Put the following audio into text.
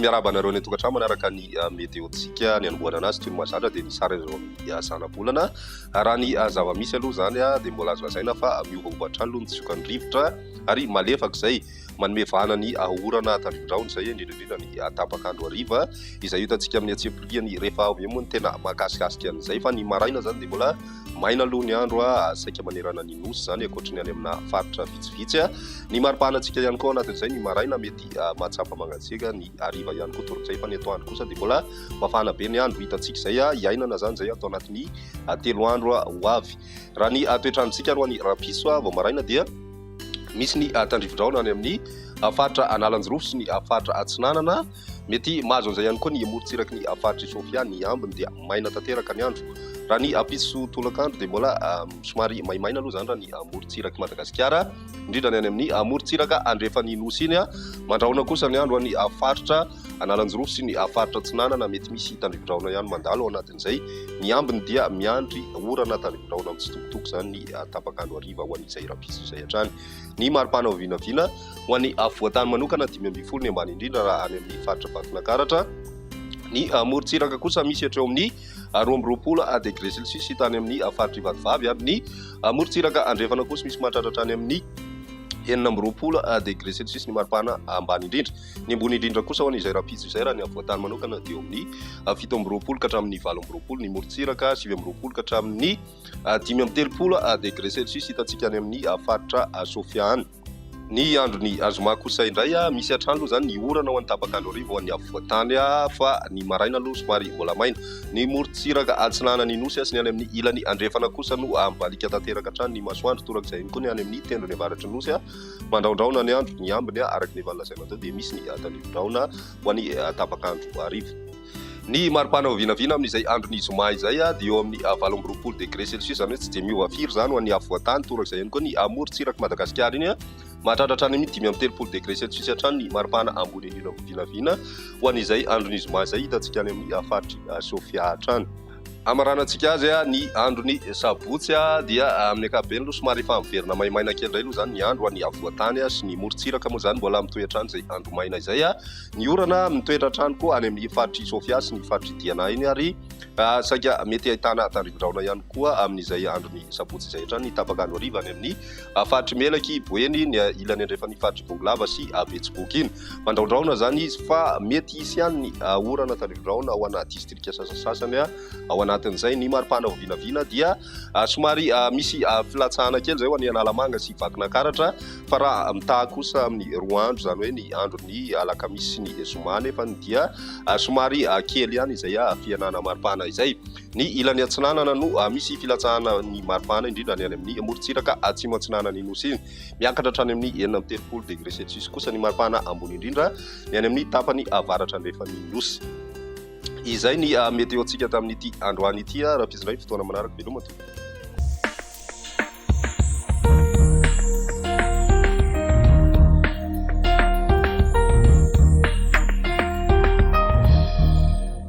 Miarahaba anareo any an-tokantrano manaraka ny météo-ntsika. Ny hanombohana anazy toy ny mahazatra dia ny sary azo amin'ny zanabolana. Raha ny zava-misy aloha izany dia mbola azo lazaina fa miovaova hatrany aloha ny tsiokan'ny rivotra ary malefaka izay manome vahana ny orana tandrifindrahona izay indrindra indrindra ny tapak'andro hariva izay hitantsika amin'ny antsipiriany rehefa avy eo moa ny tena mahakasikasika an'izay fa ny maraina izany dia mbola maina aloha ny andro saika manerana ny nosy izany ankoatry ny any amina faritra vitsivitsy. Ny maripana antsika ihany koa anatin'izay ny maraina mety mahatsapa mangatsiaka, ny hariva ihany koa torak'izay fa ny atoandro kosa dia mbola mafana be ny andro. Hitantsika izay iainana izany izay ato anatin'ny 3 andro ho avy. Raha ny toetr'androntsika aloha ny rahampitso vao maraina dia misy ny tandrifindrahona any amin'ny faritra Analanjirofo sy ny faritra Atsinanana. Mety mahazo an'izay ihany koa ny morontsiraky ny faritr'i Sofia, ny ambiny dia maina tanteraka ny andro. Raha ny ampitso tolakandro dia mbola somary maimaina aloha izany raha ny morontsirak'i Madagasikara, indrindra ny any amin'ny morontsiraka andrefan'ny Nosy iny. Mandrahona kosa ny andro any faritra Analanjirofo sy ny faritra Atsinanana, mety misy tandrifindrahona ihany mandalo ao anatin'izay. Ny ambiny dia miandry orana tandrifindrahona mitsitokotoko izany ny tapak'andro hariva ho an'izay rahampitso izay hatrany. Ny maripana ho vinavina Ho an'ny afovoan-tany manokana, 15 ny ambany indrindra raha any amin'ny faritra Vakinankaratra. Ny morontsiraka kosa misy hatreo amin'ny 22 degré celsius hita any amin'ny faritr'i Vatovavy ary ny morontsiraka andrefana kosa misy mahatratra hatrany amin'ny 26 degré celsius ny maripana ambany indrindra. Ny ambony indrindra kosa ho an'izay rahampitso izay raha ny afovoan-tany manokana dia eo amin'ny 27 ka hatramin'ny 28 ny morontsiraka, 29 ka hatramin'ny 35 degré celsius hitantsika any amin'ny faritra Sofia any. Ny andron'ny zoma kosa indray, misy hatrany aloha izany ny orana ho an'ny tapak'andro hariva ho an'ny afovoan-tany fa ny maraina aloha somary mbola maina. Ny morontsiraka atsinanan'ny Nosy sy ny any amin'ny ilany andrefana kosa no mibaliaka tanteraka hatrany ny masoandro. Torak'izay ihany koa ny any amin'ny tendrony avaratry ny Nosy. Mandrahondrahona ny andro, ny ambiny araka ny efa nolazaina teo dia misy ny tandrifindrahona ho an'ny tapak'andro hariva. Ny maripana ho vinavina amin'izay andron'ny zoma izay dia eo amin'ny 28 degré celsius, izany hoe tsy dia miova firy izany ho an'ny afovoan-tany, torak'izay ihany koa ny amorontsirak'i Madagasikara iny, mahatratra hatrany amin'ny 35 degré celsius hatrany ny maripana ambony indrindra ho vinavina ho an'izay andron'ny zoma izay hitantsika any amin'ny faritr'i Sofia hatrany. Hamaranantsika azy ny andron'ny sabotsy dia amin'ny ankapobeny aloha somary efa miverina maimaina kely indray aloha izany ny andro any afovoan-tany sy ny morontsiraka moa izany mbola mitohy hatrany izay andro maina izay. Ny orana mitoetra hatrany koa any amin'ny faritr'i Sofia sy ny faritr'i Diana iny ary saika mety ahitana tandrifindrahona ihany koa amin'izay andron'ny sabotsy izay hatrany ny tapak'andro hariva any amin'ny faritr'i Melaky, Boeny, ny ilany andrefan'ny faritr'i Bongolava sy Betsiboka iny. Mandrahondrahona izany izy fa mety hisy ihany ny orana tandrifindrahona ho ana distrika sasasasany ao anatin'izay. Ny maripana ho vinavina dia somary misy filatsahana kely izay ho an'i Analamanga sy Vakinankaratra fa raha mitaha kosa amin'ny 2 andro, izany hoe ny andron'ny alakamisy sy ny zoma anefa dia somary kely ihany izay fihenana maripana izay. Ny ilany atsinanana no misy filatsahana ny maripana indrindra ny any amin'ny morontsiraka atsimo atsinanan'ny Nosy iny. Miakatra hatrany amin'ny 36 degré celsius kosa ny maripana ambony indrindra ny any amin'ny tapany avaratra andrefan'ny Nosy. Izay ny météo-ntsika tamin'ity androany ity. Rahampitso indray fotoana manaraka. Veloma tompoko.